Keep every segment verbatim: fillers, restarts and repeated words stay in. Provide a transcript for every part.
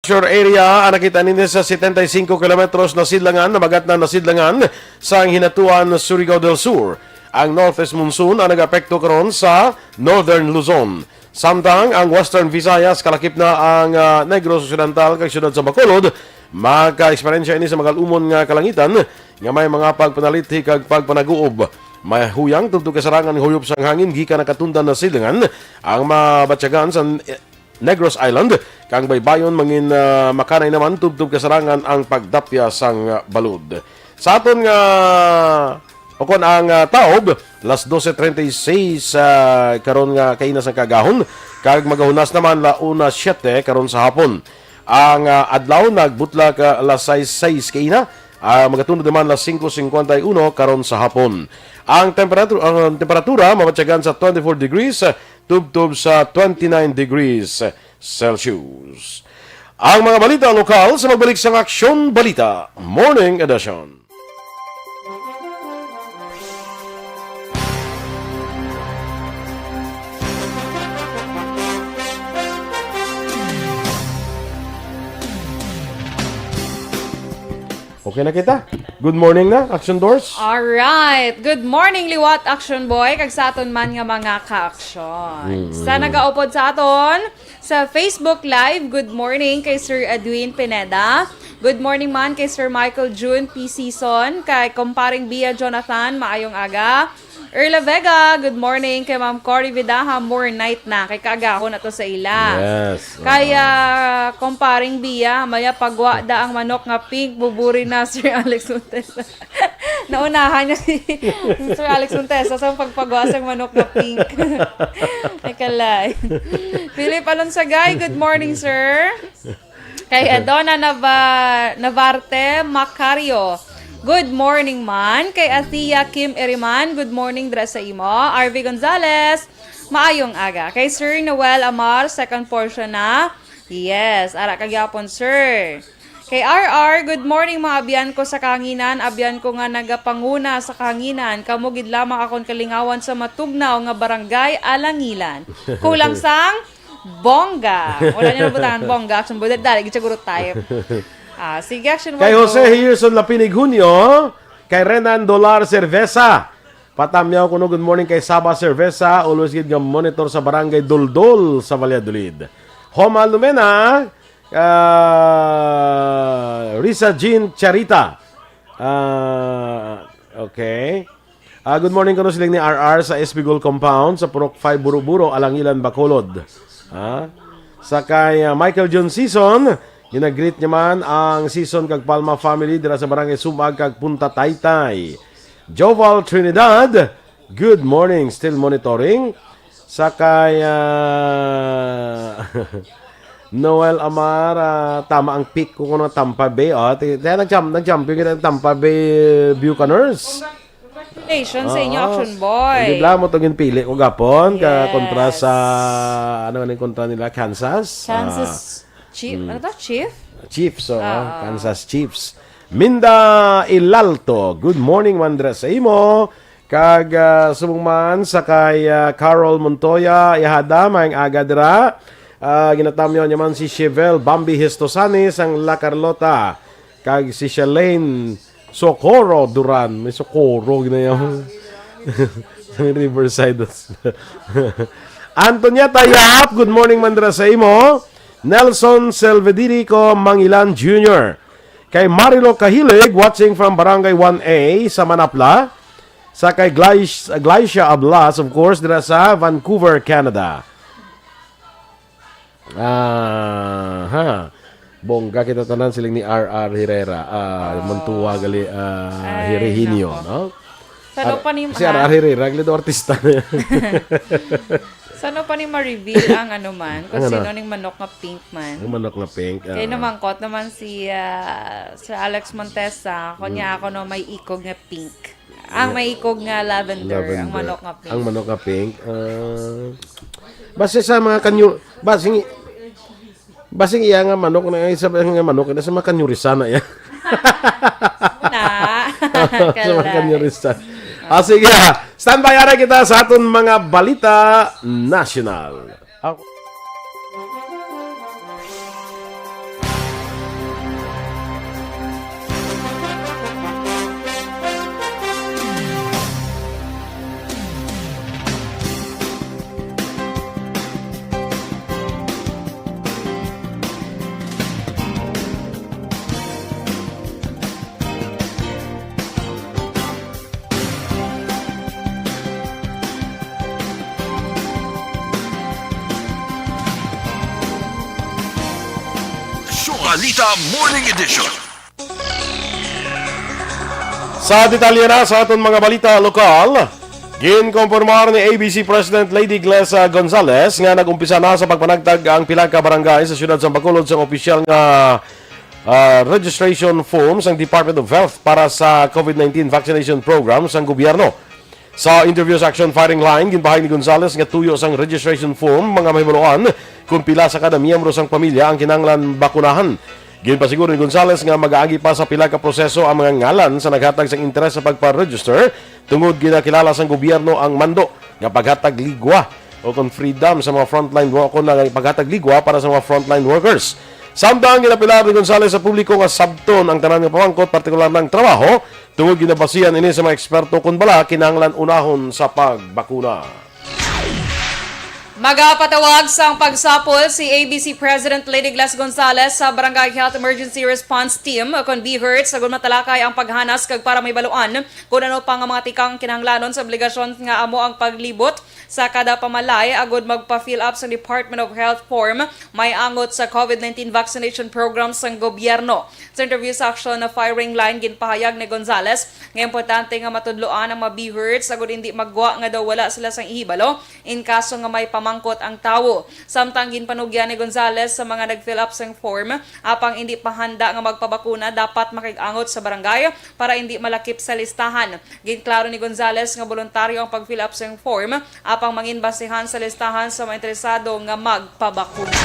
Pressure area ang nakita nini sa setenta y cinco kilometros na sidlangan, nabagat na nasidlangan sa hinatuan Surigao del Sur. Ang northeast monsoon ang nag-apekto karon sa northern Luzon. Samtang ang Western Visayas, kalakip na ang, ah, Negros Occidental kag siyudad sa Bacolod, maka-eksperyensya ini sa magalumon nga kalangitan nga may mga pagpanalithi kag pagpanaguob. May huyang tubtob kasarangan nga huyop sang hangin gikan nakatundan na silingan ang mabatyagan sa Negros Island, kang baybayon mangin, ah, makanay naman tubtob kasarangan ang pagdapya sang, ah, balod. Sa aton nga, o kon ang, ah, taob, las doce treinta y seis, ah, karon nga kaina sang kaagahon, kag magahunas naman la una siete karon sa hapon. Ang, ah, adlaw nagbutlak, ah, las sais sais kaina, ah, magatunod naman las singko singkwenta y uno karon sa hapon. Ang temperatu-, ang temperatura mabatyagan sa twenty-four degrees, ah, tubtob sa twenty-nine degrees Celsius. Ang mga balita lokal sa magbalik sang Aksyon Balita Morning Edition. Okay na kita. Good morning na, Action Doors. Alright. Good morning, liwat, Action Boy, kag sa aton man nga mga ka-aksyon. Mm. Sa nagaupod sa aton sa Facebook Live, good morning kay Sir Edwin Pineda. Good morning man kay Sir Michael June P. Season, kay Kumparing Bia Jonathan, maayong aga. Erla Vega, good morning. Kay Ma'am Cory Vidaha, more night na. Kay kaagahon na to sa ila. Yes. Kaya, kumparing Bia, maya pagwa da ang manok nga pink, buburi na, Sir Alex Montesa. Naunahan niya si Sir Alex Montesa sa pagpagwa sa manok nga pink. Ay, kalay. Philip Alonsagay, good morning, sir. Kay Adona Nava-, Navarte Macario, good morning man. Kay Athea Kim Iriman, good morning dira sa imo. R V Gonzalez, maayong aga. Kay Sir Noel Amar, second portion na. Yes, ara ka gyapon, sir. Kay R R, good morning, mga abyan ko sa kahanginan. Abyan ko nga nagapanguna sa kahanginan. Kamo gid lamang akon kalingawan sa matugnaw nga barangay Alangilan. Kulang sang bongga. Wala niyo nabutangan bongga. Action boy, dali, gid siya guro type. Ah, sige, action boy, Kay Jose go. Hierson Lapinig Junio, kay Renan Dolar Cerveza. Patamyaw kuno, good morning kay Saba Cerveza. Always gid nga monitor sa Barangay Duldul sa Valladolid. Homa Lumena, ah, Risa Jean Charita. Ah, okay. Ah, good morning kuno siling ni R R sa S B Gold Compound sa Purok five Buro-Buro, Alangilan, Bacolod. Ah, sa kay, ah, Michael John Season, ginagreet niya man ang Season kag Palma family dira sa Barangay Sumag kag Punta Taytay. Joval Trinidad, good morning, still monitoring. Sa kay, ah, Noel Amar, ah, tama ang pick ko kuno Tampa Bay. Oh, ti-, kaya nag-champ-, nag-champion kita ng Tampa Bay Buccaneers. Congratulations sa inyo, Oo. Action Boy. Hindi lang mo itong ginpili ko gapon, ka Yes. kontra sa, ano, ano yung kontra nila? Kansas? Kansas Ah. Chief? Mm. Ano to? Chief? Chiefs, oh, Oo. Kansas Chiefs. Minda Ilalto, good morning, Mandra, sa imo. Kag, ah, subong man sa kay, ah, Carol Montoya, ihada, maayong aga dira. Ah, ginatamyaw niya man si Chevel Bambi Histosani sang La Carlota. Kag si Shalane Socorro Duran. May Socorro, ginayaw. Sa may Riverside. Antonia Tayap, good morning, Mandra, sa imo. Nelson Selvedirico Mangilan Junior Kay Marilo Kahilig, watching from Barangay one A sa Manapla. Sa kay Glyce-, Glycia Ablas, of course, dira sa Vancouver, Canada. Aha. Bongga kita tanan siling ni R R Herrera. Ah, Oh. Montua gali, ah, Ay, Hirehinio, nako. no? Sano Ar-, pa ni si ha? R R Herrera, gali daw artista na yan. Sano pa ni ma-reveal ang ano man, kung Ang ano? sino ning manok nga pink man? Ang manok nga pink, Kay ah. namangkot naman si, ah, Sir Alex Montesa, kung niya Mm. ako no may ikog nga pink. Ang may ikog nga lavender, Lavender. ang manok nga pink. Ang manok nga pink, ah, base sa mga kanyo, basing, basing iya nga manok na, isa ba nga manok na sa mga kanyurisan na iya. Na. Sa mga Kalay. kanyurisan. Ah, sige, ah. Standby ara kita sa aton mga balita nasyonal. Ako- Balita Morning Edition. Sa detalye na sa aton mga balita lokal, ginkompormar ni A B C President Lady Gles, ah, Gonzales nga nag-umpisa na sa pagpanagtag ang pila ka barangay sa siyudad sa Bacolod sang opisyal nga, ah, registration form sang Department of Health para sa COVID nineteen vaccination program sang gobyerno. Sa interview sa Action Firing Line, ginpahayag ni Gonzales nga tuyo sang registration form mga mahibaluan kung pila sa kada miyembro sang pamilya ang kinahanglan bakunahan. Ginpasiguro ni Gonzales nga magaagi pa sa pila ka proseso ang mga ngalan sa naghatag sang interes sa pagpa-register, tungod ginakilala sang gobyerno ang mando nga paghatag ligwa o kon freedom sa mga frontline wo-, kon ang paghatag ligwa para sa mga frontline workers. Samtang ginapilar ni Gonzales sa publiko nga sabton ang tanan nga pamangkot, partikular na ang trabaho, tungod ginabasihan ini sa mga eksperto kon bala kinahanglan unahon sa pagbakuna. Magapatawag sang pagsapol si A B C President Lady Gles Gonzales sa Barangay Health Emergency Response Team, o kon BHERT, sa gun matalakay ang paghanas kag para mahibaluan kung ano pa nga mga tikang kinahanglanon sa obligasyon nga amo ang paglibot sa kada pamalay agud magpa-fill up sa Department of Health form may angot sa COVID nineteen vaccination program sang gobyerno. Sa interview sa Action Firing Line, ginpahayag ni Gonzales nga importante nga matudloan ang mga BHERTs agud hindi maggwa nga daw wala sila sang ihibalo in kaso nga may pamangkot ang tawo. Samtang ginpanugyan ni Gonzales sa mga nag-fill up sang form, apang hindi pa handa nga magpabakuna, dapat makig-angot sa barangay para hindi malakip sa listahan. Ginklaro ni Gonzales nga boluntaryo ang pag-fill up sang form, apang mangin basehan sa listahan sa mga interesado nga magpabakuna.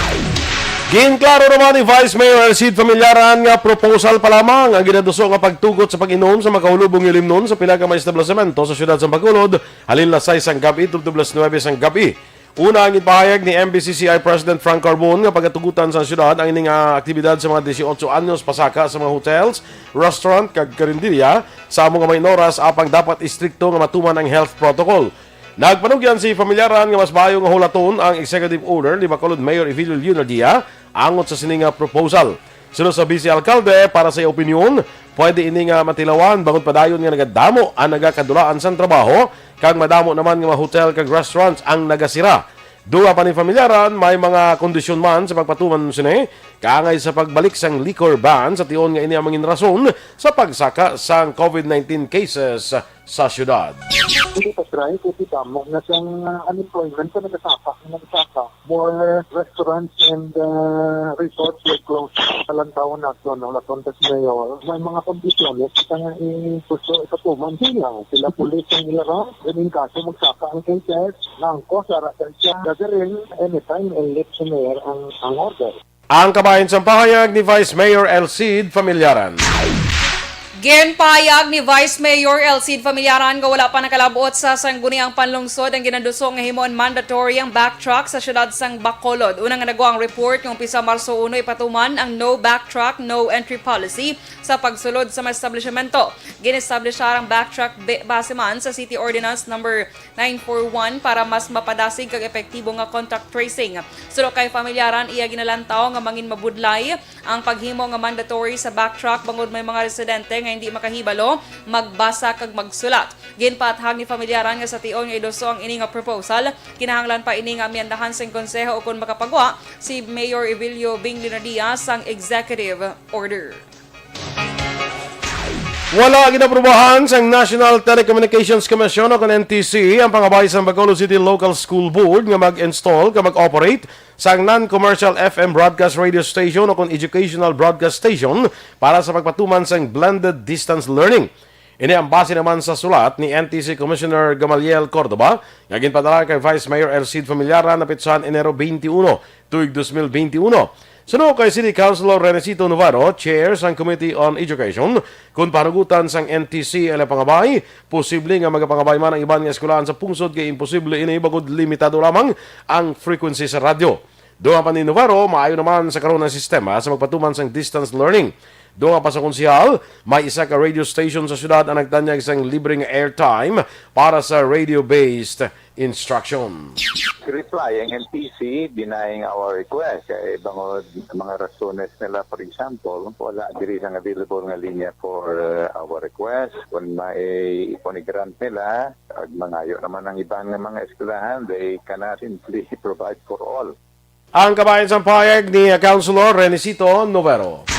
Ginklaro naman ni Vice Mayor Elcid Familiaran nga proposal pa lamang ang ginaduso nga pagtugot sa pag-inom sa makaulubong nga ilimnon sa pila ka mga establisemento sa siyudad sa Bacolod, halin las sais sang gab-i tubtob las nuebe sang gab-i. Una, ang ginpahayag ni M B C C I President Frank Carbon nga pagatugutan sa siyudad ang ining, ah, aktibidad sa mga dieciocho anyos pasaka sa mga hotels, restaurant, kag karinderya sa amo nga mga inoras, apang dapat istrikto nga matuman ang health protocol. Nagpanugyan si Familiaran nga mas maayo nga hulaton ang executive order ni Bacolod Mayor Evelio Leonardia angot sa sini nga proposal. Suno sa Vice Alcalde, para sa iya opinyon, pwede ini nga matilawan bangod padayon nga nagadamo ang nagakadulaan sang trabaho, kag madamo naman nga mga hotel kag restaurants ang nagasira. Dugang pa ni Familiaran, may mga kondisyon man sa pagpatuman sini, kaangay sa pagbalik sang liquor ban, sa tion nga ini ang mangin rason sa pagsaka sang COVID nineteen cases sa siyudad. Hindi pa try, kasi damo na sang, ah, unemployment sa nagasaka, nagasaka. More restaurants and, ah, resorts were closed. Talantawon naton, no, naton tas mayor. May mga kondisyones kita nga i-, gusto ipatuman sila. Sila pulis ang ilara. Then in kaso magsaka ang cases, nangko sa ara sa siya. Gagarin, anytime, and let sa mayor ang, ang order. Ang kabahin sang pahayag ni Vice Mayor Elcid Familiaran. Ginpahayag ni Vice Mayor Elcid Familiaran nga wala pa nakalab-ot sa Sangguniang Panlungsod ang ginaduso nga himuon mandatory ang backtrack sa siyudad sang Bacolod. Una nga nagwa ang report nga umpisa Marso uno ipatuman ang no backtrack, no entry policy sa pagsulod sa mga establishmento. Gin-establishar ang backtrack be-, base man sa City Ordinance number nine four one para mas mapadasig kag epektibo nga contact tracing. Suno kay Familiaran, iya ginalantaw nga mangin mabudlay ang paghimo nga mandatory sa backtrack bangod may mga residente nga hindi makahibalo magbasa kag magsulat. Ginpaathag ni Familiaran nga sa tion nga iduso ang ini nga proposal, kinahanglan pa ini nga amyendahan sang konseho ukon makapagwa si Mayor Evilio Bing Leonardia sang executive order. Wala ginaprobahan sang National Telecommunications Commission o kon N T C ang pangabay sang Bacolod City Local School Board nga mag-install ka mag-operate sang non-commercial F M broadcast radio station o kon educational broadcast station para sa pagpatuman sang blended distance learning. Ini ang base naman sa sulat ni N T C Commissioner Gamaliel Cordova nga ginpadala kay Vice Mayor Elcid Familiaran napitsahan Enero twenty-one, tuig dos mil twenty-uno. Suno kay City Councilor Renesito Navarro, chair sang Committee on Education, kon pahanugutan sang N T C ang pangabay, posible nga magapangabay man ang iban nga eskwelahan sa pungsod kay imposible ini bangod limitado lamang ang frequency sa radyo. Dugang pa ni Navarro, maayo naman sa karon ang sistema sa magpatuman sang distance learning. Dugang pa sa konsehal, may isa ka radio station sa syudad ang nagtanyag sang libre nga airtime para sa radio-based instruction. Reply ang N T C denying our request. Kay bangod mga rasones nila, for example, wala diri sang available nga linya for, uh, our request. Kung may, kung i-grant nila, ag mangayo naman ang iban nga mga eskwelahan, they cannot simply provide for all. Ang kabahin sang pahayag ni Councilor Renisito Novero.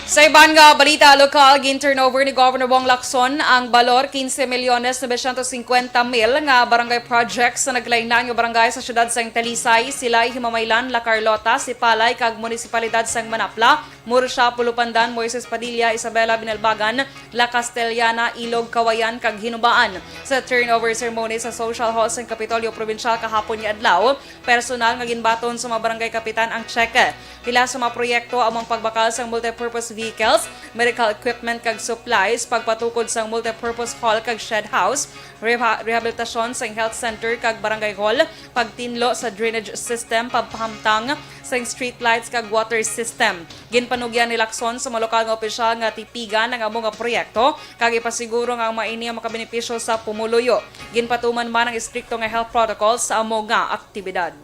Sa iban nga balita lokal, gin-turnover ni Governor Bong Lacson ang balor quince milyones novecientos cincuenta mil nga barangay projects sa naglain-lain nga barangay sa siyudad sang Talisay, Silay, Himamaylan, La Carlota, Sipalay, kag munisipalidad sang Manapla, Murcia, Pulupandan, Moises Padilla, Isabela, Binalbagan, La Castellana, Ilog, Kawayan, kag Hinubaan. Sa turnover ceremony sa Social Hall sang Kapitolyo Probinsyal kahapon nga adlaw, personal nga ginbaton sa mga barangay kapitan ang tseke. Pila sa mga proyekto amo ang pagbakal sang multipurpose vehicles, medical equipment kag supplies, pagpatukod sang multipurpose hall kag shed house, reha-, rehabilitasyon sang health center kag barangay hall, pagtinlo sa drainage system, pagpahamtang sang street lights kag water system. Ginpanugyan ni Lacson sa mga lokal nga opisyal nga tipigan ang amo nga proyekto kag ipasiguro nga ang mga ini ang makabenepisyo sa pumuluyo. Ginpatuman man ang estrikto nga health protocol sa amo nga aktibidad.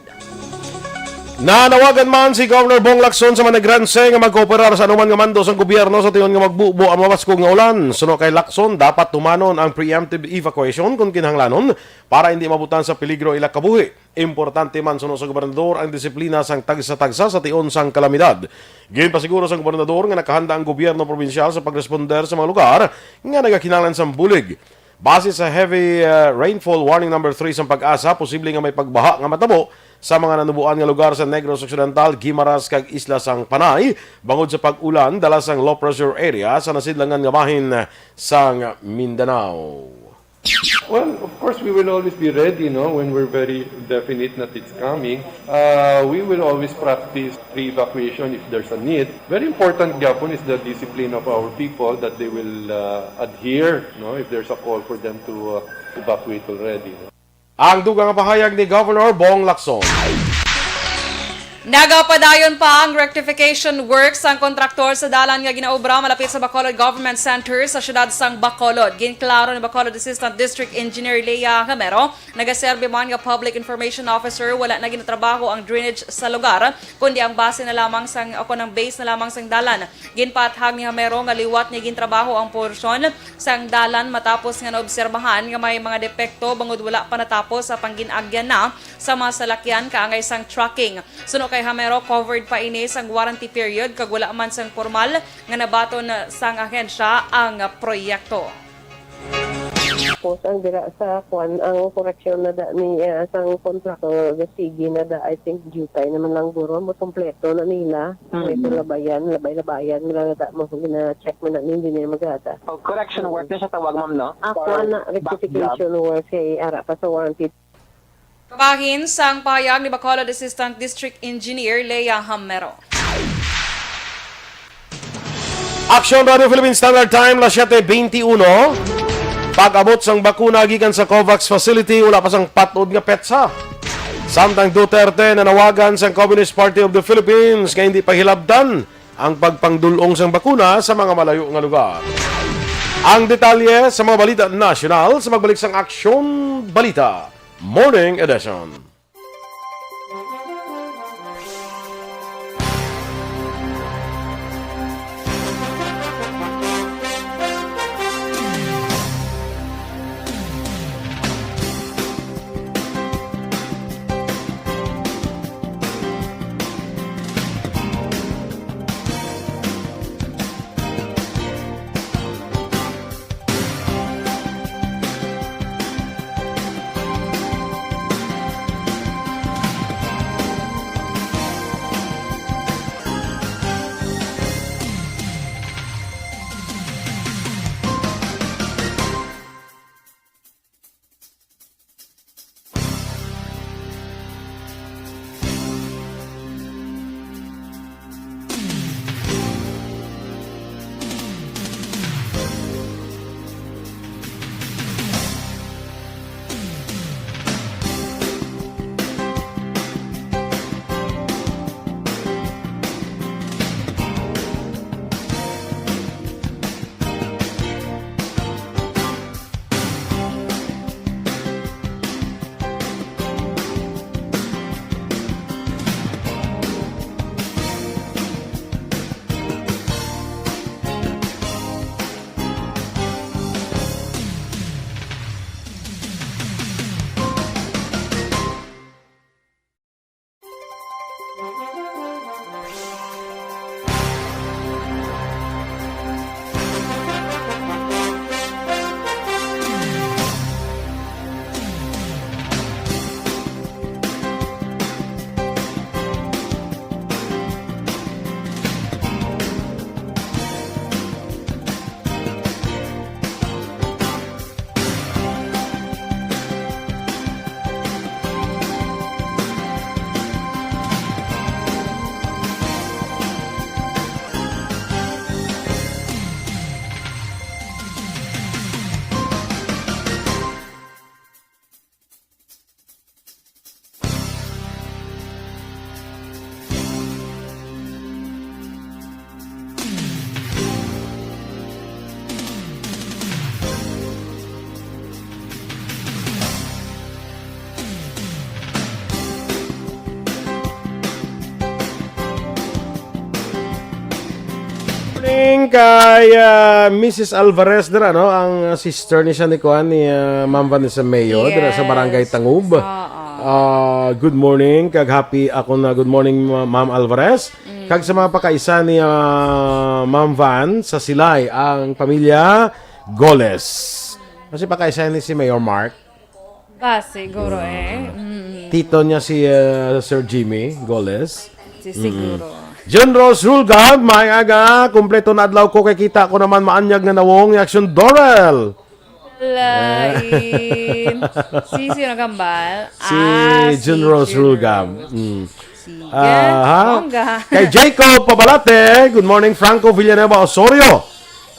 Nanawagan man si Governor Bong Lacson sa mga Negrense nga magkooperar sa anuman nga mando sang gobyerno sa tion nga magbubo ang mabaskog nga ulan. Suno kay Lacson, dapat tumanon ang preemptive evacuation kon kinahanglanon para hindi mabutan sa peligro ila kabuhi. Importante man suno sa gobernador ang disiplina sang tagsa-tagsa sa tion sang kalamidad. Ginpasiguro sang gobernador nga nakahanda ang gobyerno probinsyal sa pagresponder sa mga lugar nga nagakinahanglan sang bulig. Base sa heavy, uh, rainfall warning number three sang PAGASA, posible nga may pagbaha nga matabo sa mga nanuboan nga lugar sa Negros Occidental, Guimaras, kag Isla sang Panay, bangod sa pag-ulan dala sang low pressure area sa nasidlangan nga bahin sang Mindanao. Well, of course, we will always be ready, no, when we're very definite that it's coming. Uh, we will always practice pre-evacuation if there's a need. Very important gyapon is the discipline of our people that they will, uh, adhere, no, if there's a call for them to, uh, evacuate already, no? Ang dugang nga pahayag ni Governor Bong Lacson. Nagapadayon pa ang rectification work sang kontraktor sa dalan nga ginaobra malapit sa Bacolod Government Center sa siyudad sang Bacolod. Ginklaro ni Bacolod Assistant District Engineer Lea Gamero, nagaserbi man nga Public Information Officer, wala na ginatrabaho ang drainage sa lugar, kundi ang base na lamang sang, o kon ang base na lamang sang dalan. Ginpaathag ni Gamero nga liwat niya gintrabaho ang porsyon sang dalan matapos nga naobserbahan nga may mga depekto bangod wala pa natapos sa panggin-agyan na sa mga salakyan kaangay sang trucking. Suno kay Gamero, covered pa ini sang warranty period kag wala man sang pormal nga nabaton sang ahensya ang proyekto. Tapos ang dira sa kwan, ang koreksyon na da ni, ah, sang contractor, sige na da, I think, jutay naman lang guro, makompleto na nila. Mm. May labayan, labay-labayan, wala na da mo, gina-check mo na ni engineer Magata. Oh, correction work na siya tawag, ma'am, no? Ako, or ana, back rectification job? Work kay ara pa sa warranty. Kabahin sang pahayag ni Bacolod Assistant District Engineer Lea Hamero. Action Radio Philippine Standard Time, las siete veintiuno. Pag-abot sang bakuna gikan sa COVAX facility, wala pa sang patod nga petsa. Samtang Duterte nanawagan sang Communist Party of the Philippines nga hindi pahilabtan ang pagpangdul-ong sang bakuna sa mga malayo nga lugar. Ang detalye sa mga balita nasyonal sa magbalik sang Aksyon Balita Morning Edition. Kay ah, Missus Alvarez dira, no, ang sister ni siya ni kuan ni ah, Ma'am Vanessa Mayo dira sa Barangay Yes. Tangub. Oo. Ah, good morning, kag happy ako na good morning, Ma- Ma'am Alvarez. Kag sa mga pakaisa ni ah, Ma'am Van sa Silay, ang pamilya Goles. Kasi pakaisa ni si Mayor Mark. Ba, siguro eh. Mm. Tito niya si ah, Sir Jimmy Goles. Si siguro. John Rose Rulgab, may aga, kumpleto na adlaw ko kay kita ko naman maanyag nga nawong ni Action Dorel. Lain. Si sino kambal? Si Ah, si Jun Rose Jun Rulgam. Rose. Mm. Sige. Ah, ha? Bongga. Kay Jacob Pabalate, good morning, Franco Villanueva Osorio.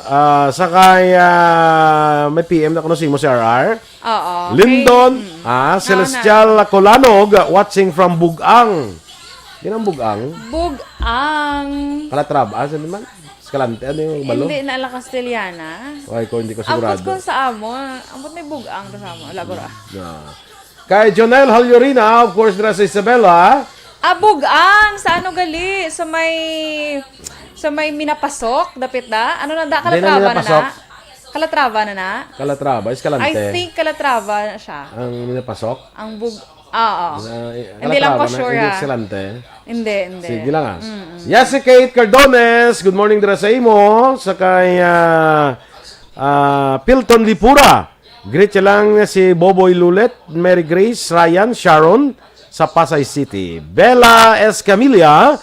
Ah, sa kay ah, may P M na kuno si mo si R R. Oo. Lindon, Kay, mm. ah, Celestial Colanog, watching from Bugang. Yan ang Bugang. Bugang. Calatrava, ah, saan naman? Escalante, ano yung balo? Hindi na ala Castellana. Ay, ko hindi ko Ambot sigurado. Ko sa amo. Ambot may bugang to sa amo. Wala ko ra. Yeah. Kay Jonel Halyorina, of course, dira sa Isabela. Ah, bugang! Sa ano gali? Sa may, sa may Minapasok, dapit na? Ano na da? Hindi na Calatrava na Minapasok. Na? Calatrava na na? Calatrava, Escalante. I think Calatrava na siya. Ang Minapasok? Ang bug... Oo. Ah, eh, Hindi lang ko Calatrava na, sure, hindi ah. Escalante. Hindi, hindi. Sige lang, ah. Mm-mm. Yes, si Kate Cardones. Good morning dira sa imo. Sa kay ah, ah, Pilton Lipura. Greet siya lang si Boboy Lulet, Mary Grace, Ryan, Sharon, sa Pasay City. Bella Escamilla,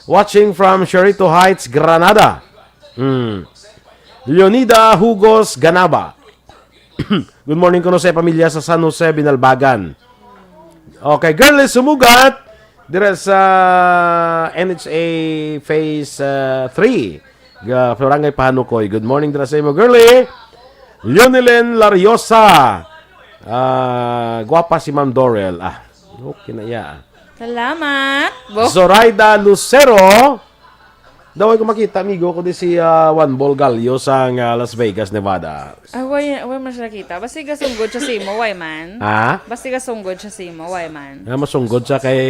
watching from Cerrito Heights, Granada. Hmm. Leonida Hugos Ganaba. Good morning kuno sa pamilya sa San Jose, Binalbagan. Okay, girl is sumugat dira sa N H A Phase ah, three. Ga Barangay Pahanukoy. Good morning dira sa imo, girlie. Leonilyn Lariosa. Ah, guwapa si Ma'am Dorel. Ah, okay na iya. Salamat. Bo. Zoraida Lucero. Daw ay ko makita, amigo, ko di si ah, Juan Bol Gallo sa nga Las Vegas, Nevada. Ah, way, way man siya nakita. Basta gasunggod siya sa imo, way man. Ha? Basta gasunggod siya sa imo, way man. Nga masunggod siya kay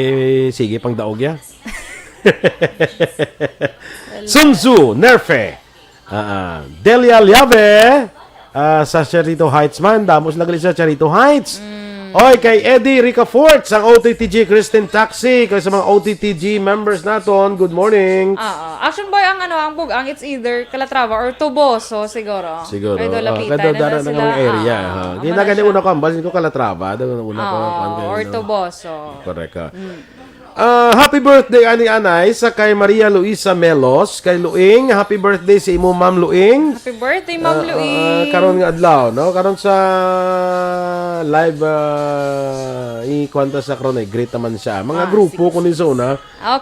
sige pang daog ya. Sunzu, Nerfe. Ah, ah. Delia Liave. Ah, sa Cerrito Heights man. Damo sila gali sa Cerrito Heights. Mm. Oy, kay Eddie Ricafort, sang O T T G Christine Taxi, kay sa mga O T T G members naton, good morning. Oo. Action Boy, ang ano, ang bugang, it's either Calatrava or Toboso, siguro. Siguro. Kay do Ah, lapitan kay do na dara na na sila. Ang area, Ah, ha. Ang Di na mga gani siya. Una ko, ang basin ko Calatrava, do una ko, Oo, kuwan kayo, or no? Toboso. Correct, ha. Mm. Ah, happy birthday, ani anay, sa kay Maria Luisa Melos, kay Luing. Happy birthday sa imo, Ma'am Luing. Happy birthday, Ma'am Ah, Luing. Ah, karon nga adlaw, no? Karon sa live, ah, i-, kwanta sa karon, eh, greet naman siya. Mga Ah, grupo sige, kuno sa una.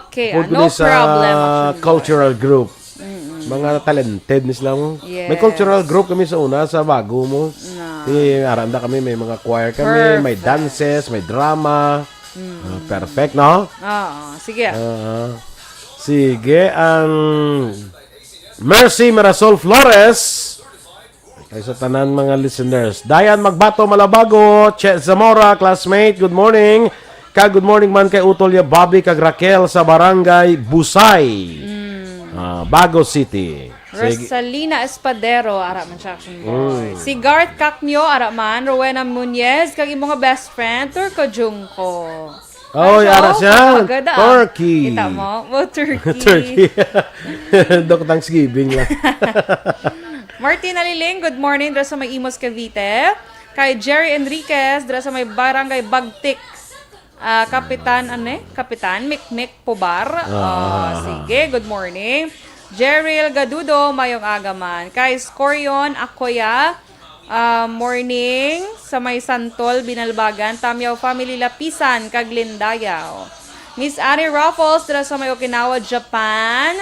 Okay, ah, Pwede no sa problem, actually. Cultural group. Mm-mm. Mga talented ni sila mo. Yes. May cultural group kami sa una, sa bago mo. Na. Eh, aranda kami, may mga choir kami, may Perfect. Dances, may drama. Mm. Ah, perfect, no? Oo, sige. Ah, sige, ang Mercy Mirasol Flores. Kay sa tanan mga listeners. Diane Magbato Malabago, Che Zamora, classmate, good morning. Ka good morning man kay Utol ya Bobby kag Raquel sa Barangay Busay. Mm. Ah, Bago City. Sige. Rosalina Espadero, ara man siya, action boy. Mm. Si Garth Cacnio, ara man. Rowena Muñez, kag imo nga best friend, Turco Junco. Oy, Ano siya? Ara siya. Pagkagada, ah. Turkey. Kita mo? Oh, turkey. Turkey. Dok Thanksgiving lang. Martina Liling, good morning, dira sa may Imus, Cavite. Kay Jerry Enriquez, dira sa may Barangay Bagtik. Ah, Kapitan, ano eh? Kapitan, Mikmik Pubar. Ah. Ah, sige, good morning. Jerril Gadudo, mayong aga man. Kay Scorion Akoya, ah, morning. Sa may Santol, Binalbagan, Tamyaw family, Lapisan, kag Lindayaw. Miss Annie Raffles, dira sa may Okinawa, Japan.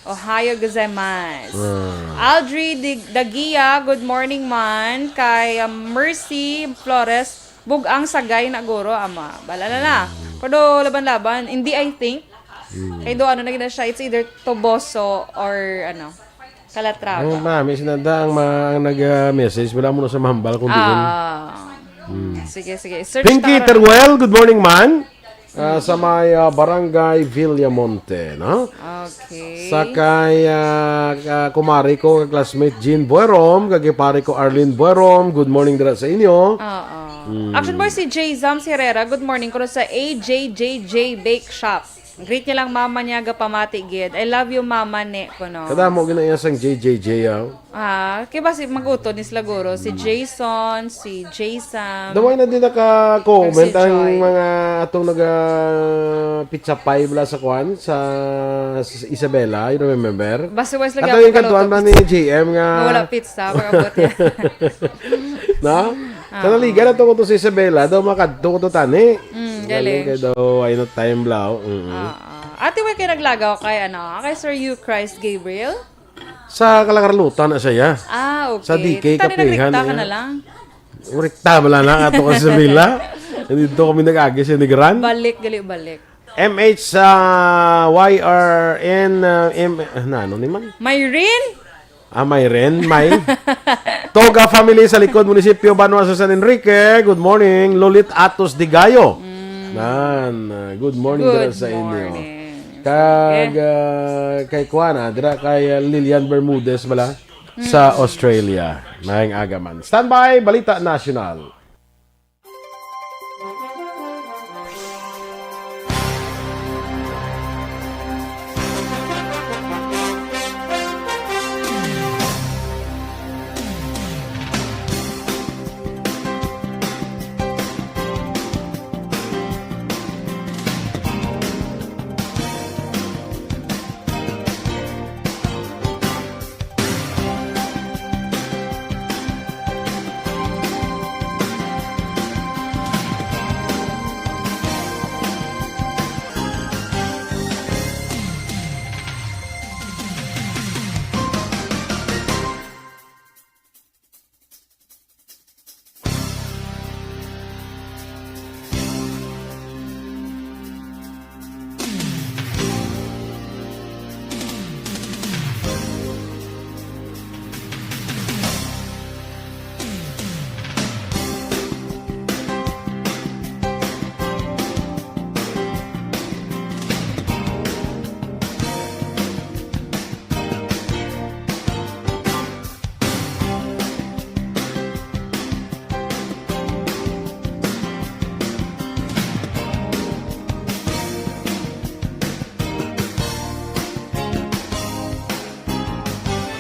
Ohayo gozaimasu. Ah. Aldri Dig-, Dagia, good morning man. Kay, um, Mercy Flores, bugang sagay na guro, ama. Bala na na. Mm. Pero laban-laban, hindi, I think. Mm. Kay do, ano na gina siya, it's either Toboso or, ano, Calatrava. Ang mami, sinanda ang, ma-, ang nag-message, wala mo na sa mahambal kung diin. Ah. Mm. Sige, sige. Search Pinky ta ka rin. Teruel, good morning, man. Ah, sa may, ah, Barangay Villamonte, no? Okay. Sa kay, ah, ah, kumari ko, kag classmate Jean Buerom, kag kay pare ko Arlene Buerom, good morning dira sa inyo. Oo. Mm. Action Boy, si J Zams Herrera, good morning. Kuno sa A J J J Bake Shop. Greet niya lang mama niya, gapamati gid. "I love you, mama," ni kuno. Kadamo gina iya sang J J J, ah. Ah, kay ba si mag-utod ni sila guro, si Mm. Jason, si Jason. Daway na din naka-comment Kag si ang Joy. mga atong naga pizza pie bala sa kwan, sa, sa Isabela, you remember? Basta wise lagi Ato ako yung kantuan ba kaluto ni pizza. J M nga Nga wala pizza, pag-abot niya. No? Ah. Sa naligan na to ko to sa Isabela, daw makadto ko to tani. Mm, Galing galing. kay daw, ay no time bala, oh. Mm-mm. Ah, ah. Ate, way kay naglagaw kay, ano, kay Sir U Christ Gabriel? Sa Kalakarlutan na siya. Ah, okay. Sa D K Tani Kapihan nagrekta ka na na yan. lang. Rekta bala na ato ka sa villa. Dito kami nag-agi sa Negran. Balik, gali, balik. M H, ah, Y R N, ah, M, ah, na, ano ni man? Myrin? Ah, Myrin, may. Toga family sa Likod Munisipyo, Banwa sa San Enrique. Good morning, Lolit Atos Digayo. Mm. Nan, ah, good morning Good dira sa inyo. morning. Kag, Sige. ah, kay Kuana, dira kay, ah, Lilian Bermudez bala sa Mm. Australia. Maayong aga man. Standby, Balita National.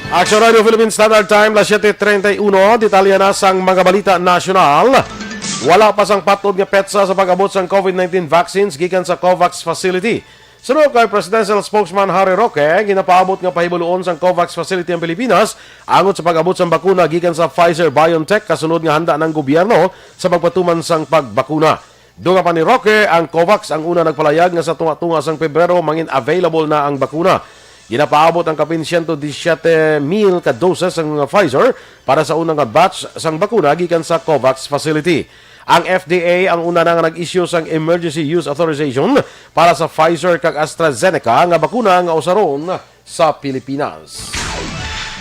Action Radio Philippine Standard Time, las siete treinta y uno. Detalye na sang mga balita nasyonal. Wala pa sang patod nga petsa sa pag-abot sang COVID nineteen vaccines gikan sa COVAX facility. Suno kay Presidential Spokesman Harry Roque, ginapaabot nga pahibaluon sang COVAX facility ang Pilipinas angot sa pag-abot sang bakuna gikan sa Pfizer-BioNTech kasunod nga handa na ang gobyerno sa pagpatuman sang pagbakuna. Dugang pa ni Roque, ang COVAX ang una nagpalayag nga sa tunga-tunga sang Pebrero mangin available na ang bakuna. Ginapaabot ang kapin siyento disiyete mil ka doses sang Pfizer para sa una nga batch sang bakuna gikan sa COVAX facility. Ang F D A ang una na nga nag-issue sang emergency use authorization para sa Pfizer kag AstraZeneca nga bakuna nga usaron sa Pilipinas.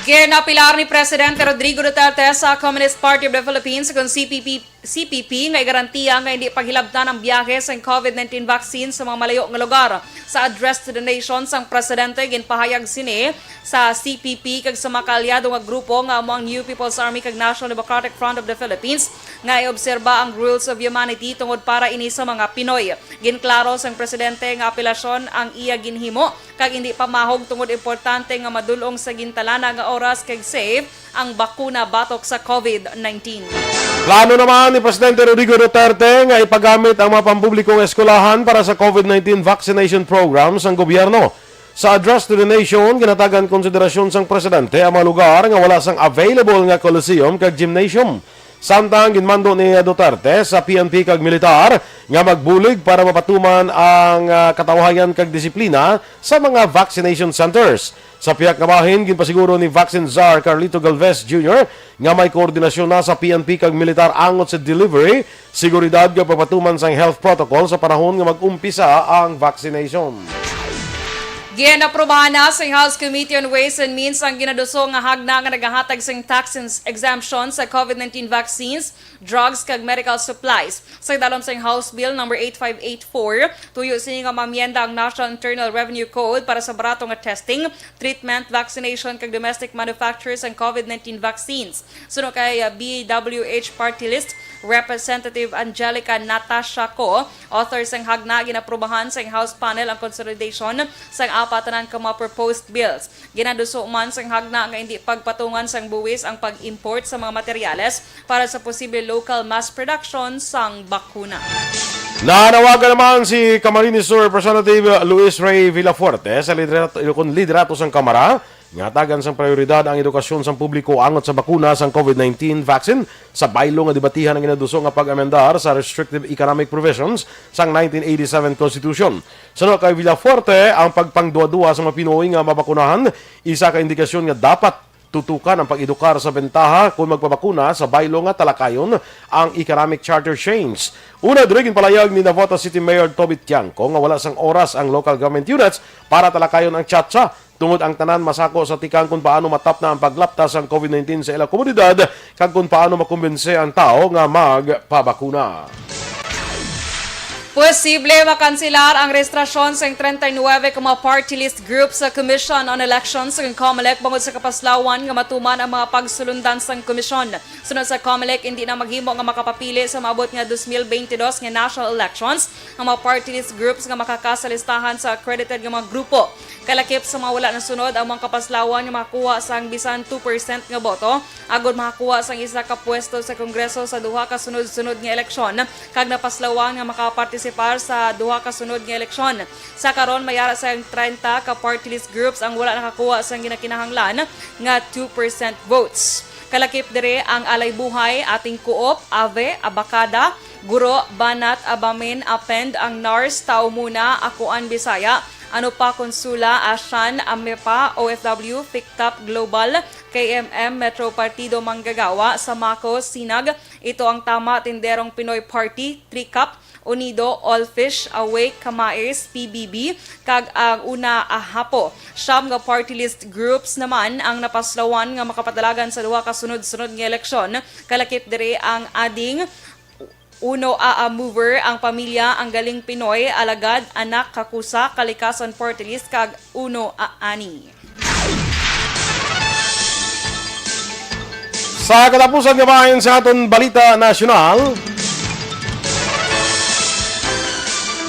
Ginapilar ni Presidente Rodrigo Duterte sa Communist Party of the Philippines, kon C P P, C P P, nga igarantiya nga hindi paghilabtan ang biyahe sang COVID nineteen vaccine sa mga malayo nga lugar. Sa address to the nation sang presidente, ginpahayag sini sa C P P kag sa mga kaalyado nga grupo nga amo ang New People's Army kag National Democratic Front of the Philippines nga iobserba ang rules of humanity tungod para ini sa mga Pinoy. Ginklaro sang presidente nga apelasyon ang iya ginhimo kag indi pamahog tungod importante nga madul-ong sa gintalana nga oras kag safe ang bakuna batok sa COVID nineteen. Plano naman ni Presidente Rodrigo Duterte nga ipagamit ang mga pampublikong eskwelahan para sa COVID nineteen vaccination program sang gobyerno. Sa address to the nation, ginhatagan konsiderasyon sang presidente ang mga lugar nga wala sang available nga coliseum kag gymnasium. Samtang ginmando ni Duterte sa P N P kag militar nga magbulig para mapatuman ang, ah, katawhayan kag disiplina sa mga vaccination centers. Sa pihak nga bahin, ginpasiguro ni Vaccine Czar Carlito Galvez Junior nga may koordinasyon na sa P N P kag militar angot sa delivery, seguridad kag pagpatuman sang health protocol sa panahon nga mag-umpisa ang vaccination. Ginaprubahan na sa House Committee on Ways and Means ang ginaduso nga hagna nga nagahatag sing tax ins-, exemption sa COVID nineteen vaccines, drugs, kag medical supplies. Sa dalom sang House Bill number eight five eight four, tuyo sini nga maamyenda ang National Internal Revenue Code para sa barato nga testing, treatment, vaccination, kag domestic manufacture sang COVID nineteen vaccines. Suno kay, uh, B W H Party List Representative Angelica Natasha Co, author sang hagna, ginaprubahan sang House panel ang consolidation sang apat tanan ka mga proposed bills. Ginaduso man sang hagna nga indi pagpatungan sang buwis ang pag-import sa mga materyales para sa posible local mass production sang bakuna. Nanawagan naman si Camarines Sur Representative Luis Rey Villafuerte sa liderato, kun liderato sang Kamara nga hatagan sang prioridad ang edukasyon sang publiko angot sa bakuna sang COVID nineteen vaccine sa baylo nga debatihan ang ginaduso nga pag-amendar sa restrictive economic provisions sang nineteen eighty-seven Constitution. Suno kay Villafuerte, ang pagpangduwa-duwa sa mga Pinoy nga mabakunahan isa ka indikasyon nga dapat tutukan ang pag-edukar sa bentaha kon magpabakuna sa baylo nga talakayon ang economic charter change. Una diri, ginpalayag ni Navotas City Mayor Toby Tiangco nga wala sang oras ang local government units para talakayon ang chatcha, tungod ang tanan masako sa tikang kon paano matapna ang paglapta sang COVID nineteen sa ila komunidad kag kon paano makumbinse ang tawo nga magpabakuna. Posible makanselar ang rehistrasyon sang treinta y nueve ka mga party list groups sa Commission on Elections kag Comelec bangod sa kapaslawan nga matuman ang mga pagsulundan sang komisyon. Suno sa Comelec, indi na maghimo nga makapapili sa maabot nga dos mil twenty-two nga national elections ang mga party list groups nga makaka sa listahan sa accredited nga mga grupo. Kalakip sa mga wala nasunod ang mga kapaslawan nga makakuha sang bisan two percent nga boto, agod makakuha sang isa ka pwesto sa Kongreso sa duha ka sunod-sunod nga eleksyon, kag napaslawan nga makapartisipar sa duha ka sunod nga eleksyon. Sa karon, may ara sang treinta ka party list groups ang wala nakakuha sang ginakinahanglan nga two percent votes. Kalakip diri ang Alay Buhay, Ating Coop, AVE, Abacada, Guro, Banat, Abamin, APEND, ang NARS, Tao Muna, Akoan Bisaya, Ano Pa, Konsula, Ashan, AMEPA, O F W, FICTAP Global, K M M, Metro Partido Manggagawa, Samako, Sinag, Ito Ang Tama, Tinderong Pinoy Party, TRICAP, Unido, All Fish, Awake, Kamais, P B B, kag ang Una Ahapo. Siyam nga party list groups naman ang napaslawan nga makapadalagan sa duha ka sunod-sunod nga eleksyon. Kalakip diri ang Ading, Uno A A Mover, Ang Pamilya, Ang Galing Pinoy, Alagad, Anak, Kakusa, Kalikasan Party List, kag Uno A Ani. Sa katapusan nga bahin sa aton balita nasyonal,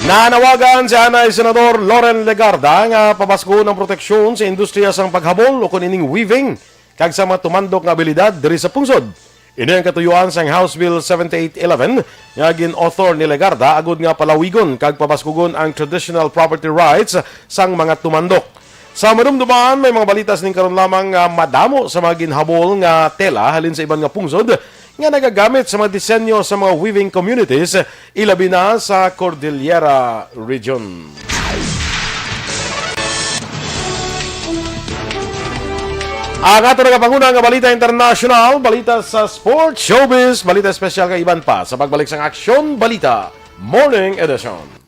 nanawagan si anay Senador Loren Legarda nga pabasgon ang proteksyon sa industriya sang paghabol o kun ining weaving kag sa mga tumandok nga abilidad diri sa pungsod. Ini ang katuyuan sang House Bill seventy-eight eleven nga gin-author ni Legarda agud nga palawigon kag pabaskugon ang traditional property rights sang mga tumandok. Sa madumduman, may mga balita sining karon lamang nga madamo sa mga ginhabol nga tela halin sa iban nga pungsod nga nagagamit sa mga disenyo sa mga weaving communities, ilabi na sa Cordillera Region. Ang ato nagapanguna nga balita international, balita sa sports, showbiz, balita espesyal kag iban pa sa pagbalik sang Aksyon Balita Morning Edition.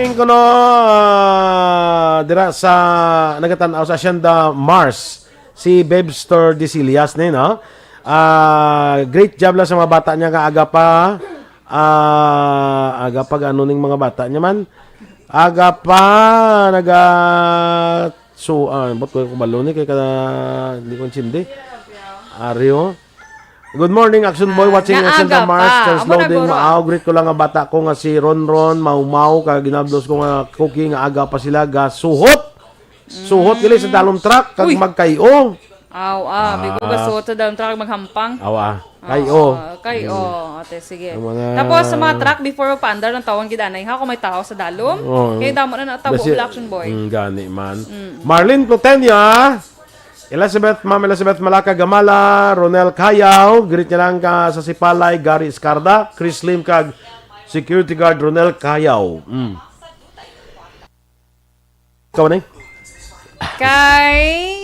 Kuno, ah, dira sa nagatan-aw sa Hacienda Mars, si Bebster Dicilias ni, no? Ah, great job lang sa mga bata niya nga aga pa. Ah, aga pa gano ning mga bata niya man. Aga pa naga so, ah, ba't ko balo ni kay kada hindi ko intindi. Ari, oh. Good morning, Action Boy. Ah, Watching nga Action aga Mars. Pa. Just amo na, loading, guro. Maaw. Greet ko lang nga bata ko nga si Ronron, Mau Mau, kag ginabdos ko nga cookie nga aga pa sila gasuhot. Suhot gali sa dalom truck kag Uy. Magkay-o. Aw, ah, bigo Ah. Gasuhot sa dalom truck maghampang. Aw, ah. Kay-o. Ah, kay-o. Mm. Ate, sige. Ang mga Tapos sa mga truck before magpaandar ng tawon gid anay ha kung may tao sa dalom. Oo. Kay damo na natabo Basi-, ang Action Boy. Mm, gani man. Mm. Marlene Plutenia. Elizabeth, Ma'am Elizabeth Malaka Gamala, Ronel Kayaw, greet niya lang ka sa Sipalay, Gary Escarda, Chris Lim, kag security guard Ronel Kayaw. Mm. Ikaw, Nay? Kay,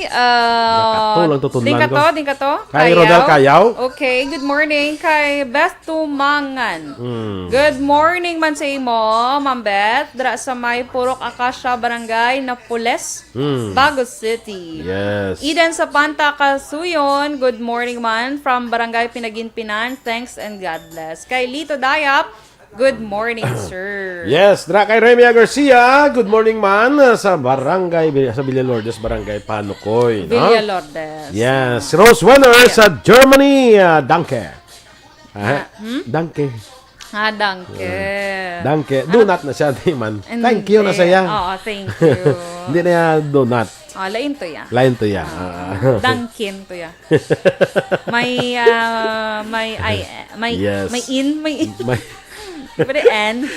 uh, Nakato lang to, tunlan din ka ko. To, din ka to? Kay Ronel Kayaw. Okay, good morning. Kay Beth Tumangan. Mm. Good morning man sa imo, Ma'am Beth. Dira sa may Purok Acacia, Barangay Napoles, Mm. Bago City. Yes. Eden Sapanta Kasuyon, good morning man from Barangay Pinaginpinan. Thanks and God bless. Kay Lito Dayap, good morning, sir. Yes, dra kay Remia Garcia, good morning man, uh, sa barangay, sa Villa Lourdes, Barangay Panukoy, no? Villa Lourdes. Yes, Rose Wenner Yeah. sa Germany, uh, danke. Ah, Ah, hmm? Danke. Ah, danke. Danke. Ah. Donut na siya, di man. Hindi. Thank you na siya. Oo, thank you. Hindi na yan donut. Ah, lain to ya. Lain to ya. Ah, Ah. Dunkin to ya. May, ah, may, ay, may, Yes. may in, may in. May Pwede N.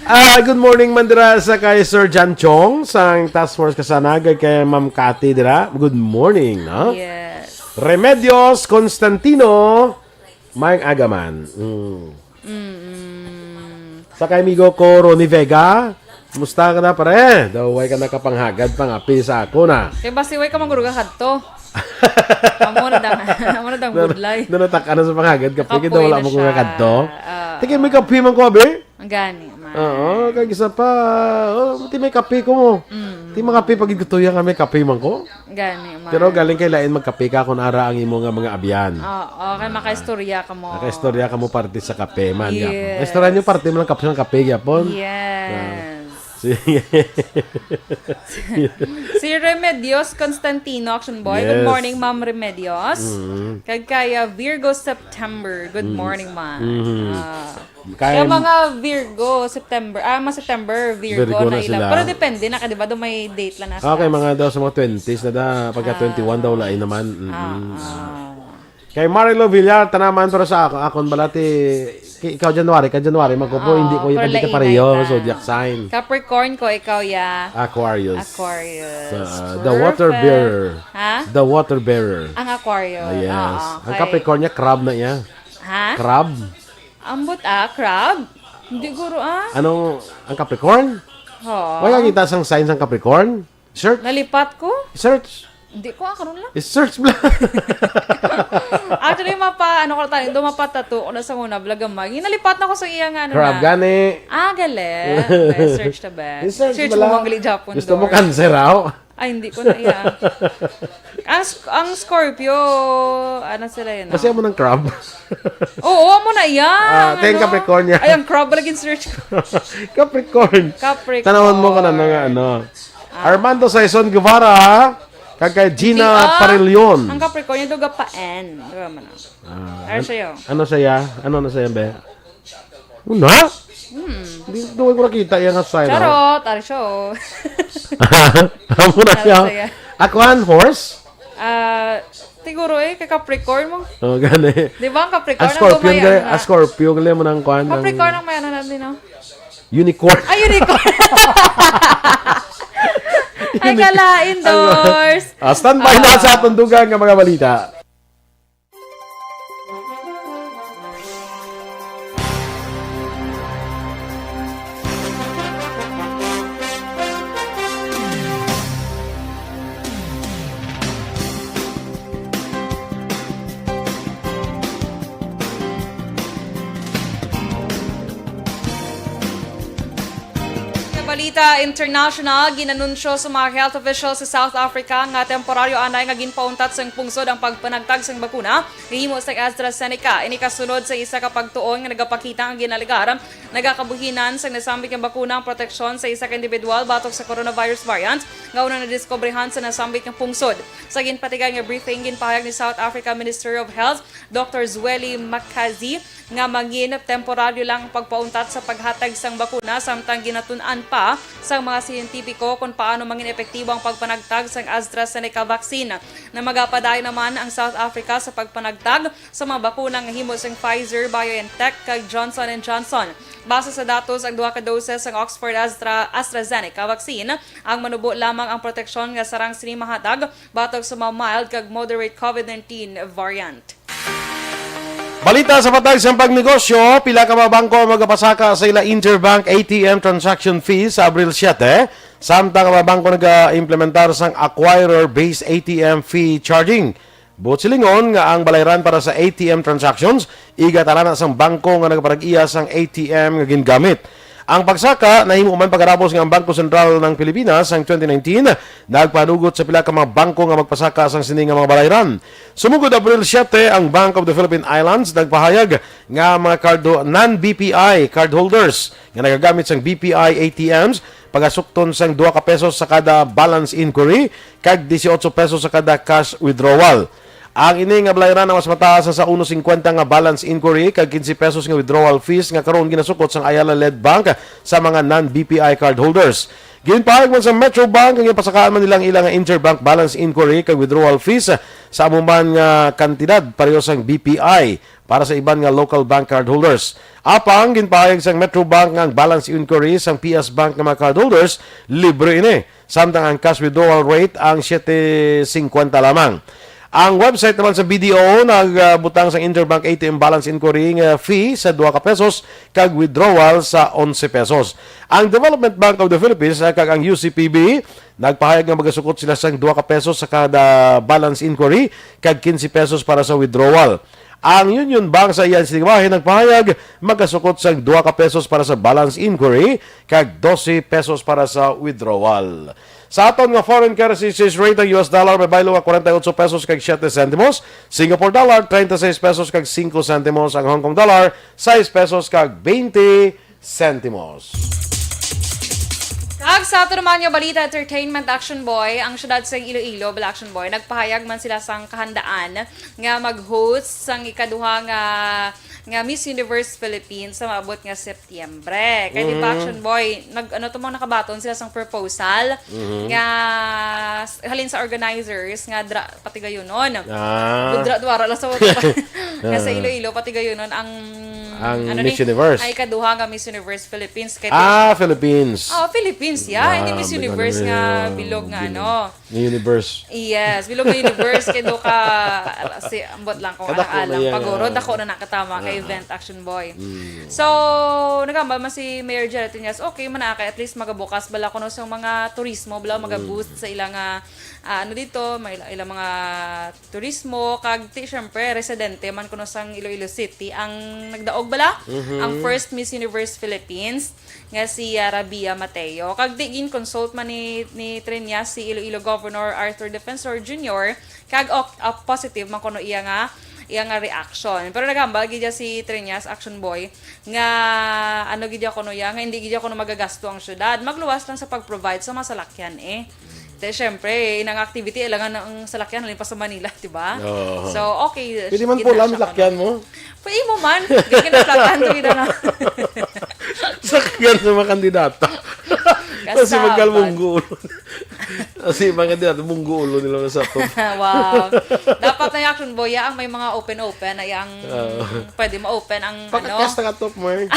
Ah, good morning man dira sa kay Sir John Chong sang Task Force Kasanagay kay Ma'am Cathy dira. Good morning, no? Yes. Remedios Constantino, may aga man. Mm. Mm-mm. Sa kay amigo ko, Ronnie Vega, musta ka na, pare? Daw, way ka nakapanghagad pang api sa ako na. Kay basi way ka mangguruga kadto. Amo na dang, amo na dang Na, budlay. Na natak-an na sa panghagad, kape, Kapoy kay daw wala na mo siya. Kuya kadto. Ah. Tingin may kape man ko, abi? Ang gani, man. Oo, kay isa pa, oh, ti may kape ko mo. Mm. Ti makape pag igutuya nga may kape man ko. Gani, man. Pero galing kay lain magkape ka kung ara ang imo nga mga abyan. Oo, kay Ah. makaistorya ka mo. Makaistorya ka mo parte sa kape man, Yes. yapon. Istorya nyo parte man ang kape, ang kape, yapon. Yes. Ah. Sige. Si Remedios Constantino, Action Boy. Good Yes. morning, Ma'am Remedios. Mm. Kag kaya Virgo September. Good Mm. morning, ma'am. Mm. Ah. Kaya Kaya mga Virgo, September. Ah, mga September, Virgo Virgo na na ila. Sila. Pero depende na ka, di ba? Doon may date lang na Okay, sa mga daw sa mga twenties na da. Pagka Ah. twenty-one daw, lain naman. Mm-mm. Ah, ah. Kay Marilo Villar, tanaman, pero sa ako, akon bala ti, ki-, ikaw January, ka January, magkupo, Oo, hindi ko pero yung lainay pareho, ka. Zodiac sign. Capricorn ko, ikaw ya. Aquarius. Aquarius. Sa, the Perfect. Water bearer. Ha? The water bearer. Ang Aquarius. Ah, yes. Oo, Ang okay. Capricorn niya, crab na iya. Ha? Crab. Ambot, ah, crab? Hindi, guro, ah. Anong, ang Capricorn? Oo. Wala kita sang sign sang Capricorn? Search? Nalipat ko? Search? Hindi ko, ah, karon lang. I-search mo lang. Actually, mapa, ano ko tayo, do mapatato ko na sa una, vlog ang mag-, nalipat na ko sa iya nga, ano Crab na. Gani. Ah, gali. Okay, search the best. I-search Search mo mo lang. Manggali Japon Gusto mo door. Cancer, aw? Ay, hindi ko na iya. Ang, ang Scorpio, ano sila yun, Kasi no? Mo ng crab. Oo, amo na iya. Ah, Ang ten ano? Capricorn niya. Ay, ang crab, lagi search ko. Capricorn. Capricorn. Tanawan mo ka na nga ano. Ah. Armando Saison Guevara, kag kay Gina Hindi, ah. Parillon. Ang Capricorn, yung duga pa N. Duga man, ah. Ah, Ano an-, sa'yo? Ano saya? Ano na saya, be? Una? Hmm. Di, di ko nakita yan nga sign, ah. Charot, are show. Amo na Ano siya. Saya? Akuan, horse? Ah, siguro eh, kay Capricorn mo. Oh, gani. Di ba ang Capricorn A ang Scorpion, gumaya gani. Ang A Scorpio, gali mo ng kuan, ang Capricorn ang may ano natin, no? Unicorn. Ay, unicorn. Ay, Uni-, kalain, ang Dors. Ah, standby na Ah. sa aton dugang nga mga balita. Balita international, ginanunsyo sa mga health officials sa South Africa nga temporaryo anay nga ginpauntat sang pungsod ang pagpanagtag sang bakuna nga himo sang AstraZeneca. Ini kasunod sa isa ka pagtuon nga nagapakita nga ginalegar nagakabuhinan sang nasambit nga bakuna ang proteksyon sa isa ka individual batok sa coronavirus variant nga una nadiskubrihan sa nasambit nga pungsod. Sa ginpatigayon nga briefing, ginpahayag ni South Africa Minister of Health, Doctor Zweli Mkhize, nga mangin temporaryo lang ang pagpauntat sa paghatag sang bakuna, samtang ginatun-an pa sang mga siyentipiko kon paano mangin epektibo ang pagpanagtag sang AstraZeneca vaccine. Na magapadayon naman ang South Africa sa pagpanagtag sa mga bakuna nga himo sang Pfizer, BioNTech, kag Johnson and Johnson. Base sa datos, ang duha ka doses sang Oxford Astra, AstraZeneca vaccine ang manubo lamang ang proteksyon nga sarang sini mahatag batok sa mga mild kag moderate COVID nineteen variant. Balita sa patag sang pagnegosyo, pila ka mga bangko ang magapasaka sa ila interbank A T M transaction fees sa Abril siete, samtang ang mga bangko naga-implementar sang acquirer-based A T M fee charging. Buot silingon nga ang balayran para sa A T M transactions, igatalana sang bangko nga nagaparag-iya sang A T M nga gingamit. Ang pagsaka nahimo man pagkatapos nga ang Bangko Sentral ng Pilipinas sang twenty nineteen nagpanugot sa pila ka mga bangko nga magpasaka sang sini nga mga balayran. Sumugod Abril siete, ang Bank of the Philippine Islands nagpahayag nga mga card, non-B P I cardholders nga nagagamit sang B P I A T Ms pagasukton sang dua ka pesos sa kada balance inquiry kag dieciocho pesos sa kada cash withdrawal. Ang ini nga balayran ang mas mataas sa uno cincuenta nga balance inquiry kag quince pesos nga withdrawal fees nga karon ginasukot sang Ayala-led bank sa mga non-B P I cardholders. Ginpahayag man sa Metro Bank nga pasakaan man nila ang ila nga interbank balance inquiry kag withdrawal fees sa amo man nga kantidad pareho sang B P I para sa iban nga local bank cardholders. Apang ginpahayag sang Metro Bank nga ang balance inquiry sang P S Bank nga mga cardholders libre ini. Samtang ang cash withdrawal rate ang siete cincuenta lamang. Ang website naman sa B D O nagbutang sa interbank A T M balance inquiry nga fee sa dua ka pesos kag withdrawal sa onse pesos. Ang Development Bank of the Philippines, ah, kag ang U C P B nagpahayag nga magasukot sila sang dua ka pesos sa kada balance inquiry kag quince pesos para sa withdrawal. Ang Union Bank sa iya sining bahin nagpahayag magasukot sang dua ka pesos para sa balance inquiry kag dose pesos para sa withdrawal. Sa aton nga foreign currency exchange rate, ang U S dollar may baylo nga forty-eight pesos kag siete sentimos, Singapore dollar treinta y seis pesos kag cinco sentimos, ang Hong Kong dollar sais pesos kag twenty sentimos. Kag sa ato naman nga balita, entertainment, Action Boy, ang syudad sa Iloilo, bala, Action Boy, nagpahayag man sila sang kahandaan nga mag-host sang ikaduha nga, nga Miss Universe Philippines sa maabot nga September. Kay di ba, Action Boy, nag, ano to, mga nakabaton sila sang proposal nga s-, halin sa organizers nga dra-, patigayunon. Ah. Dra-, dwara lang sa nga sa Iloilo, patigayunon ang, Ang ano Miss ni? Universe. Ay, ikaduha nga Miss Universe Philippines. Kay Ah, Philippines. Oh, Philippines, yeah. Hindi Ah, Miss bigla Universe na nga yung bilog nga bilog. ano. Yung universe. Yes, bilog nga universe. Kay do ka, si, ambot lang kung Kadako na alang-alang. yan, Paguro, ah. dako na nakatama kay Ah. event, Action Boy. Mm. So, nagamba man si Mayor Jerry Triñas, okay man na, kay at least magabukas bala kuno sa mga turismo, bala, Mm. magaboost sa ilang, ah, ah, ano dito, may ila-, ilang mga turismo, kag ti, syempre, residente man kuno sang Iloilo City ang nagdaog bala, Mhm. ang first Miss Universe Philippines nga si, ah, Rabia Mateo. Kag ti gin-consult man ni, ni Triñas si Iloilo Governor Arthur Defensor Junior, kag ok, ah, positive man kuno iya nga, iya nga reaction. Pero naghambal gid siya si Triñas, Action Boy, nga ano gid siya kuno iya, nga hindi gid siya kuno magagasto ang syudad. Magluwas lang sa pag-provide sa mga salakyan, eh. Te, syempre, inang activity, ilangan ang salakyan, halin pa sa Manila, di ba? Oo. So, okay, Pwede man gid pula na ang siya, salakyan ano. mo? Pwede mo man. Ganyan na salakyan, to, gid na. Sakyan sa mga kandidata. Kasi Kasabot. magkalbunggo ulo. Kasi mga kandidata, bunggo ulo nila sa to. Wow. Dapat na yung Action Boy, ang may mga open-open, ay ang Oo. pwede ma-open ang, ano. Pagkakas na ka top, Mark.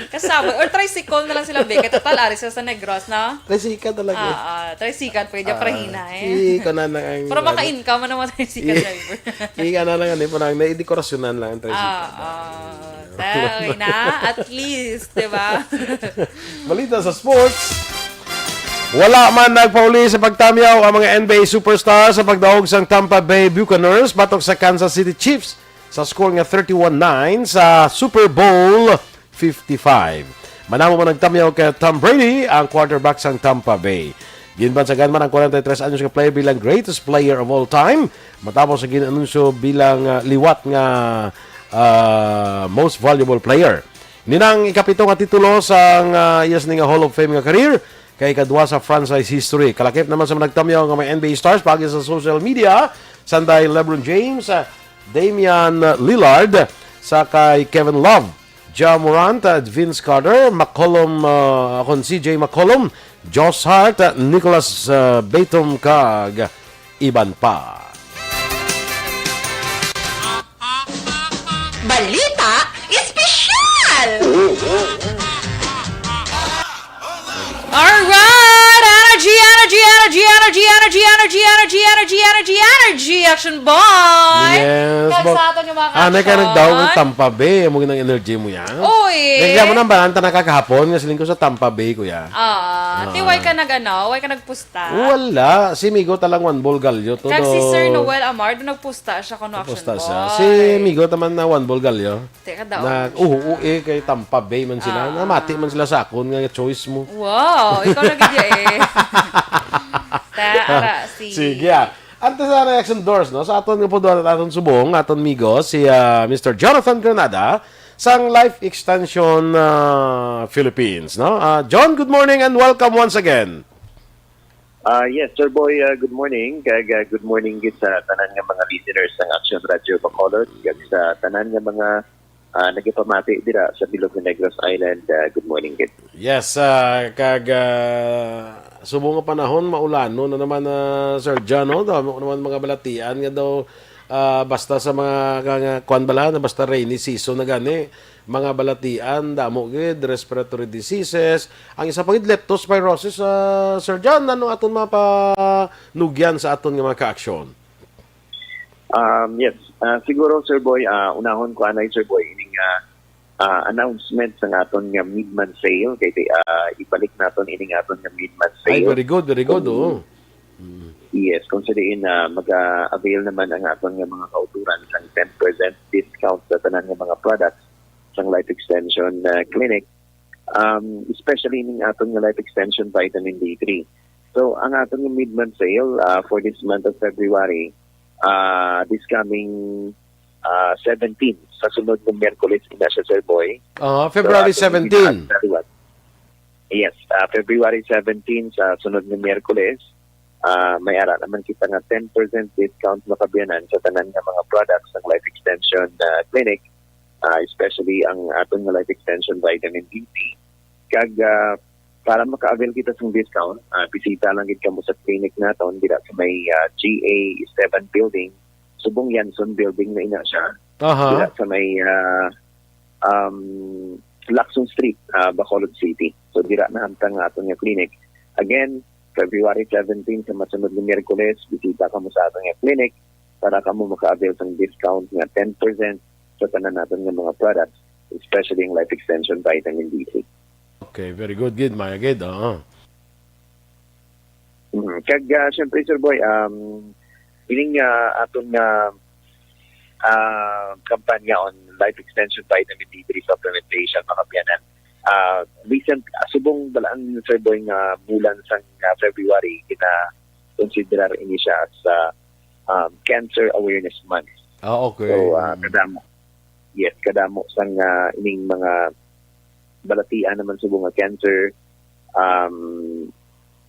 Kasabot. Or tricycle na lang sila, be. Kaya total, ari sila sa Negros, no? Tricycle talaga. Ah, ah, tricycle, pwede Ah, parahina, eh. si Kanan lang ang Pero ano. maka-income, ano, mga tricycle Si, driver. si Kanan lang, ano, parang naidekorasyonan lang ang tricycle. Ah, ah. Ta-, okay na. At least, di ba? Balita sa sports. Wala man nagpauli sa pagtamyaw ang mga N B A superstar sa pagdaog sang Tampa Bay Buccaneers batok sa Kansas City Chiefs sa score nga thirty-one nine sa Super Bowl fifty-five. Madamo man nagtamyaw kay Tom Brady, ang quarterback sang Tampa Bay. Ginbansagan man ang forty-three anyos nga player bilang greatest player of all time, matapos sa gin-anunsyo bilang, ah, liwat nga, ah, most valuable player. Ini na ang ikapito nga titulo sang, ah, iya sini nga Hall of Fame nga career, kay ikadua sa franchise history. Kalakip naman sa mga nagtamyaw nga mga N B A stars paagi sa social media, sanday LeBron James, ah, Damian Lillard, sa kay Kevin Love, Ja Morant, uh, Vince Carter, McCollum, uh, akon C J McCollum, Josh Hart, uh, Nicholas, uh, Batum, kag iban pa. Balita Espesyal! Alright! Energy, energy, energy, energy, energy, energy, energy, energy, energy, energy, energy, Action Boy! Yes, Kag bo- sa aton nga mga Ah, nay ka nagdaog ng action. Tampa Bay, amo ginang energy mo yan. Oy! Kaya mo nang balanta na kakahapon, nga siling ko sa Tampa Bay, kuya. Ah, ti Ah. way ka nag-ano, way ka nagpusta? Wala. Si Migo talang one ball galyo. Kag si Todo Sir Noel Amar, do nagpusta siya kuno, Action Pusta siya. Boy. Si Migo taman na one ball galyo. Teka daw. Na, oo, eh, kay Tampa Bay man sila. Ah. Namati man sila sa akon nga choice mo. Wow, ikaw na gid ya eh. Ta, ara, si Sige, ah. Antes sa reaction doors, no? Sa aton nga po doon at aton subong, aton migo, si, ah, Mister Jonathan Granada, sang Life Extension, ah, Philippines, no? Ah, John, good morning and welcome once again. Ah, yes, Sir Boy, ah, good morning. Kag, ah, good morning gid sa tanan nga mga listeners sang Action Radio Bacolod, kag sa tanan nga mga, ah, nagapamati dira sa bilog nga Negros Island. Ah, good morning gid. Yes, ah, kag, ah, subong nga panahon, maulanon na naman, ah, Sir John, no? Damo naman mga balatian nga daw, ah, basta sa mga, nga, nga, kwan bala, na basta rainy season na gani, mga balatian, damo gid, respiratory diseases, ang isa pa gid, leptospirosis, ah, Sir John, ano aton mapanugyan sa aton nga mga kaaksyon? Um, yes. Ah, siguro, Sir Boy, ah, unahon ko anay, Sir Boy, ining, ah, ah, announcement sa aton nga mid-month sale. Kay, ah, ibalik naton ining aton nga mid-month Ay, sale. Very good, very good, Kung oo. Mm. Yes, kung sa diin, ah, mag-avail naman ang aton nga mga kauturan sang ten percent discount sa tanan nga mga products sang Life Extension, ah, Clinic, um, especially ning aton nga Life Extension Vitamin D three. So, ang aton nga mid-month sale, ah, for this month of February, ah, this coming, ah, seventeen, sa sunod nga Miyerkules, ina siya, Sir Boy. Ah, So, February aton seventeen. Ginaas na liwat. Yes, ah, February seventeen, sa sunod nga Miyerkules, ah, may ara naman kita nga ten percent discount, mga kaabyanan, sa tanan nga mga products sang Life Extension, ah, Clinic, ah, especially ang aton nga Life Extension Vitamin D three. Kag, ah, para maka-avail kita sang discount, ah, bisita lang gid kamo sa clinic naton dira sa may, ah, G A seven building, subong Yanson building na ina siya. Aha. Dira sa may, ah, um, Lacson Street, ah, Bacolod City. So, dira na hamtang nga aton nga clinic. Again, February seventeen, sa masunod nga Miyerkules, bisita kamo sa aton nga clinic para kamo maka-avail sang discount nga ten percent sa tanan naton nga mga products, especially ang Life Extension Vitamin D three. Okay, very good, gid, maya gid, oo. Mm, kag, ah, syempre, Sir Boy, um, ining, ah, aton nga, ah, kampanya on Life Extension Vitamin D three supplementation, mga kaabyanan. Ah, recent, ah, subong balaan, Sir Boy, nga bulan sang, ah, February, gina-considerar ini siya as, ah, um, Cancer Awareness Month. Ah, okay. So, ah, Mm. kadamo. Yes, kadamo sang, ah, ining mga balatian naman subong nga cancer. Um,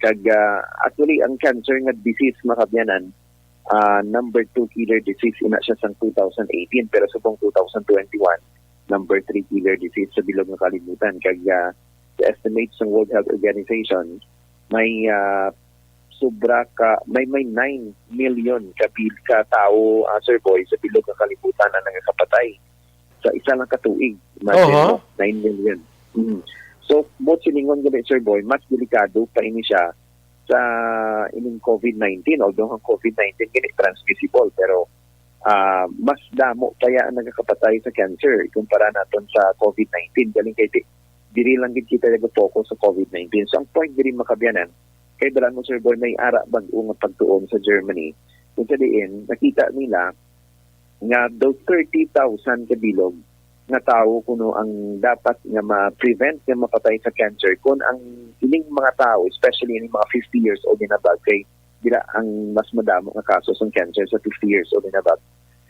kag, ah, actually, ang cancer nga disease, mga kaabyanan, ah, number two killer disease ina siya sang two thousand eighteen, pero subong two thousand twenty-one, number three killer disease sa bilog nga kalibutan. Kag, ah, sa estimate sang World Health Organization, may, ah, sobra ka, may, may nine million ka bil-, ka tawo, ah, Sir Boy, sa bilog nga kalibutan ang nagakapatay sa isa lang ka tuig. Imagine Oho. mo, nine million. Mm. So, buot silingon gani, Sir Boy, mas delikado pa ini siya sa ining COVID nineteen. Although ang COVID nineteen gani transmissible, pero, ah, mas damo pa ya ang nagakapatay sa cancer ikumpara naton sa COVID nineteen. Galing kay di-, diri lang gid kita nag-focus sa COVID nineteen. So, ang point diri, mga kaabyanan, kay balaan mo, Sir Boy, may ara bag-o nga pagtuon sa Germany. Kung sa diin, nakita nila nga daw thirty thousand ka bilog nga tawo kuno ang dapat nga ma-prevent nga mapatay sa cancer, kung ang ining mga tawo, especially ining mga fifty years old and above, kay dira ang mas madamo nga kaso sang cancer sa fifty years old and above,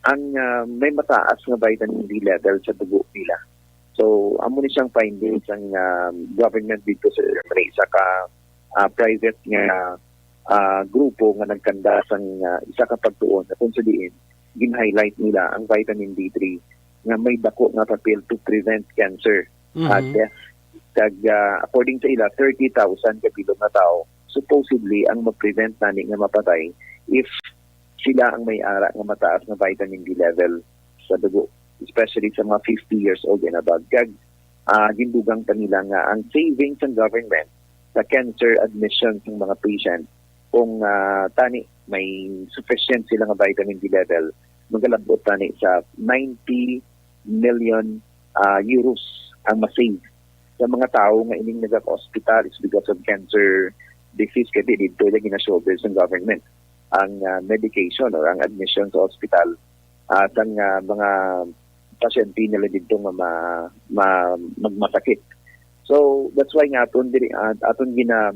ang ah, may mataas nga vitamin D level sa dugo nila. So amo ni siyang findings ang ah, government dito sa Germany, isa ka ah, private nga ah, grupo nga nagkanda sang ah, isa ka pagtuon na kung sa diin gin-highlight nila ang vitamin D three nga may dako nga papel to prevent cancer, ah, Mhm. death. Kag ah, according sa ila, thirty thousand ka bilog nga tawo supposedly ang ma-prevent nani nga mapatay if sila ang may ara nga mataas nga vitamin D level sa dugo, especially sa mga fifty years old and above. Kag ah, gindugang pa nila nga ang savings sang government sa cancer admission sang mga patient kung ah, tani may sufficient sila nga vitamin D level, magalabot tani sa ninety million ah, euros ang ma-save sa mga tawo nga ining nagaka-hospital is because of cancer disease, kay di dito yung gina-shoulder sang government ang ah, medication or ang admission sa hospital ah, sang ah, mga pasyente nila dito nga ma, ma, magmasakit. So that's why nga aton diri ah, aton gina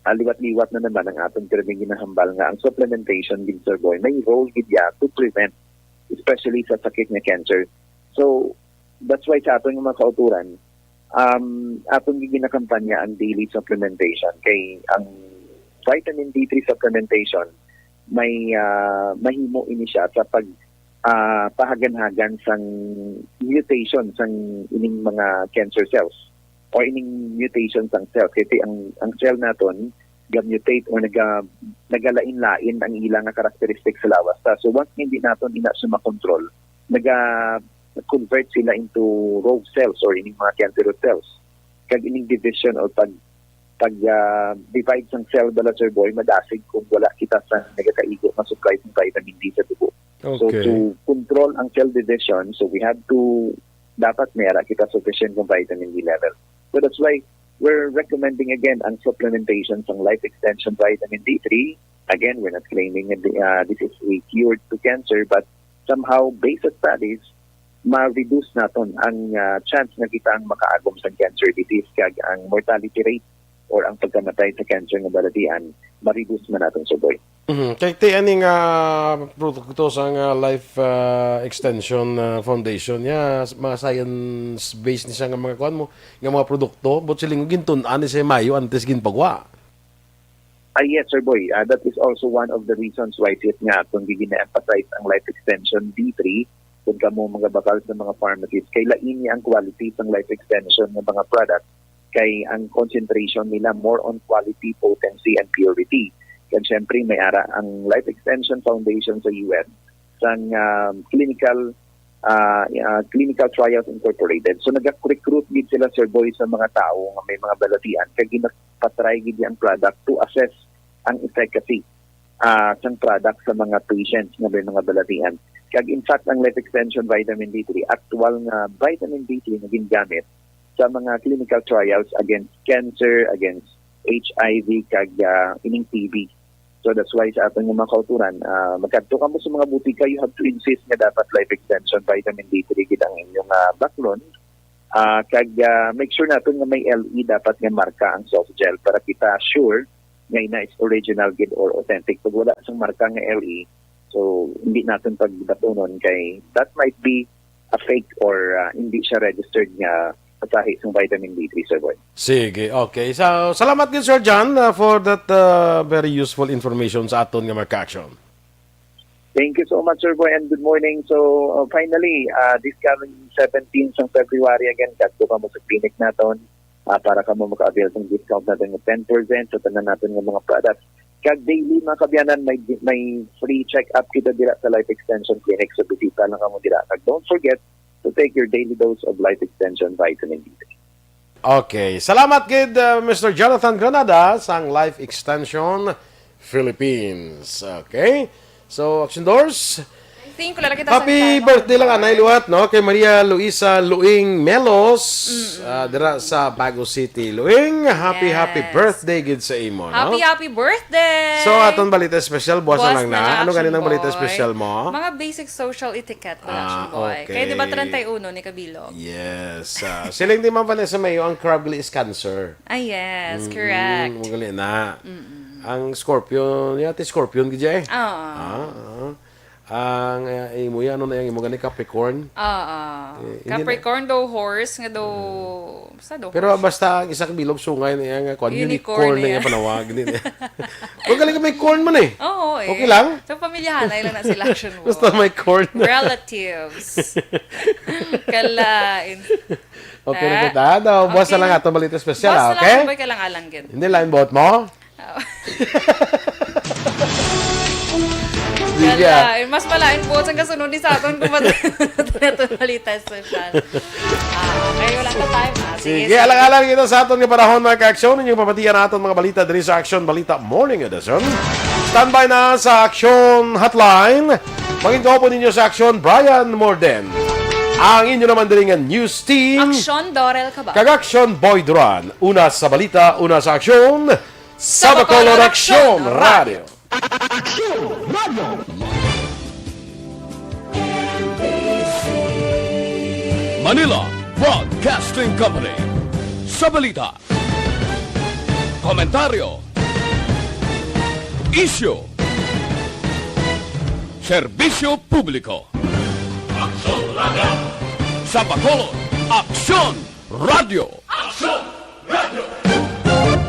ah, liwat-liwat na naman ang aton pirmi ginahambal nga ang supplementation gid, Sir Boy, may role gid ya to prevent, especially sa sakit nga cancer. So that's why sa aton nga mga kauturan, um, aton gid ginakampanya ang daily supplementation, kay ang vitamin D three supplementation may ah, mahimo ini siya sa pag ah, pahaganhagan sang mutation sang ining mga cancer cells or ining mutation sang cells. Kasi ang ang cell naton ga-mutate or naga nagalain-lain ang ila nga characteristic sa lawas ta. So once hindi naton ina siya makontrol, naga-convert sila into rogue cells or ining mga cancerous cells. Kag ining division or pag pag ah, divide sang cell bala, Sir Boy, madasig kung wala kita sa nagakaigo nga supply sang vitamin D sa dugo. So Okay. to control ang cell division, so we have to dapat may ara kita sufficient ng vitamin D level. So that's why we're recommending again ang supplementation sang Life Extension Vitamin D three. Again, we're not claiming that uh, this is a cure to cancer, but somehow, based on studies, ma-reduce naton ang uh, chance nga kita ang makaagom sa cancer disease, kag ang mortality rate or ang pagkamatay sa cancer nga balatian, ma-reduce man naton, Sir Boy. Mhm. Kay ti ani nga produkto sa nga Life ah, Extension ah, Foundation niya, mga science based ni siya nga mga kuan mo, nga mga produkto, but siling gintun-an ni siya mayo antes ginpagwa. Ah, yes, Sir Boy. Ah, that is also one of the reasons why sit nga atong gigina-emphasize ang Life Extension D three kung kamo mga bakal sa mga pharmacies. Kay lain niya ang quality sang Life Extension nga mga product, kay ang concentration nila more on quality, potency, and purity. Kag syempre, may ara ang Life Extension Foundation sa U S sang um, clinical uh, uh, Clinical Trials Incorporated. So nag-recruit gid sila, Sir Boy, sa mga tawo nga may mga balatian kag ginapatry gid ang product to assess ang efficacy uh, sang product sa mga patients nga may mga balatian. Kag in fact, ang Life Extension Vitamin D three, actual nga vitamin D three nga gingamit sa mga clinical trials against cancer, against H I V, kag uh, ining T B. So that's why sa aton nga mga kauturan, uh, magkadto kamo sa mga butika, you have to insist nga dapat Life Extension Vitamin D three gid ang inyong uh, baklon. Uh, kag uh, make sure natin nga may L E dapat nga marka ang soft gel para kita sure nga ina is original gid or authentic. Pag wala sang marka nga L E, so hindi natin pagbatunon kay that might be a fake or uh, hindi siya registered nga pasahi sang vitamin D three, Sir Boy. Sige, okay. So, salamat gid, Sir John, uh, for that uh, very useful information sa aton nga mga ka-action. Thank you so much, Sir Boy, and good morning. So, uh, finally, uh, this coming seventeen sang February again, kadto kamo sa clinic naton uh, para kamo maka-avail sang discount natin ng ten percent sa tanan natin ng mga products. Kag daily, mga kabyanan, may, may free check-up kita dira sa Life Extension Clinic. So, bisita lang kamo dira. Kag don't forget to take your daily dose of Life Extension Vitamin D three. Okay. Salamat gid, uh, Mister Jonathan Granada sang Life Extension Philippines. Okay? So, Action Doors, Thank you, lalaki ta sa Happy birthday lang, anay, liwat, no? Kay Maria Luisa Luing Melos, ah, dira sa Bago City. Luing, happy, happy Yes. birthday gid sa imo, no? Happy, happy birthday! So, aton balita special, buwas na Buwas lang na na. lang, Ano ganin Action ang balita Boy. special mo? Mga basic social etiquette na, Ah, Action Boy. Kaya di ba okay. treinta y uno ni Kabilog? Yes. Ah, siling di man Vanessa Mayo, ang crab gali is cancer. Ah, yes, Mm, correct. Magali na. Mm-mm. Ang scorpion, yati scorpion gid siya eh. Oo. Ah, ah. Ang, ah, imo yan, ano na yung imo gani, Capricorn? Oo. Eh, hindi na. Capricorn daw, horse nga daw, basta daw Pero horse. basta ang isa ka bilog sungay na yan, nga kwan, Unicorn unicorn na na yan yan. panawag. Hindi na. Magaling ka may corn man eh. Oo eh. Okay lang? Sa pamilyahan, ay lang na sila, Action Boy. Basta may corn. Relatives. Kalain. Okay na Ah. kita. Daw, buwas na Okay lang na. ato balita special, Buwas ah, na lang, okay? Action Boy, kailangan lang gid. Hindi, lain buot mo? Oo. Sige, ah. Yala, eh, mas malain po sa kasunod ni sa aton kung mat-, ito balita special. Ah, okay, wala na time. Ah, sige, Sige, sige. alang-alang ito sa aton nga panahon, mga ka-aksyon. Inyong pamatian naton mga balita diri sa Aksyon Balita Morning Edition. Standby na sa Aksyon Hotline. Mangin ko po ninyo sa Aksyon, Brian Morden. Ang inyo naman diri nga news team. Aksyon, Dorel Cabal. Kag Aksyon, Boy Duran. Una sa balita, una sa aksyon. Sa Bacolod Aksyon Radio. Aksyon Radio. Manila Broadcasting Company. Sa balita, komentaryo, isyu, serbisyo publiko. Aksyon Radio. Sa Bacolod, Aksyon Radio.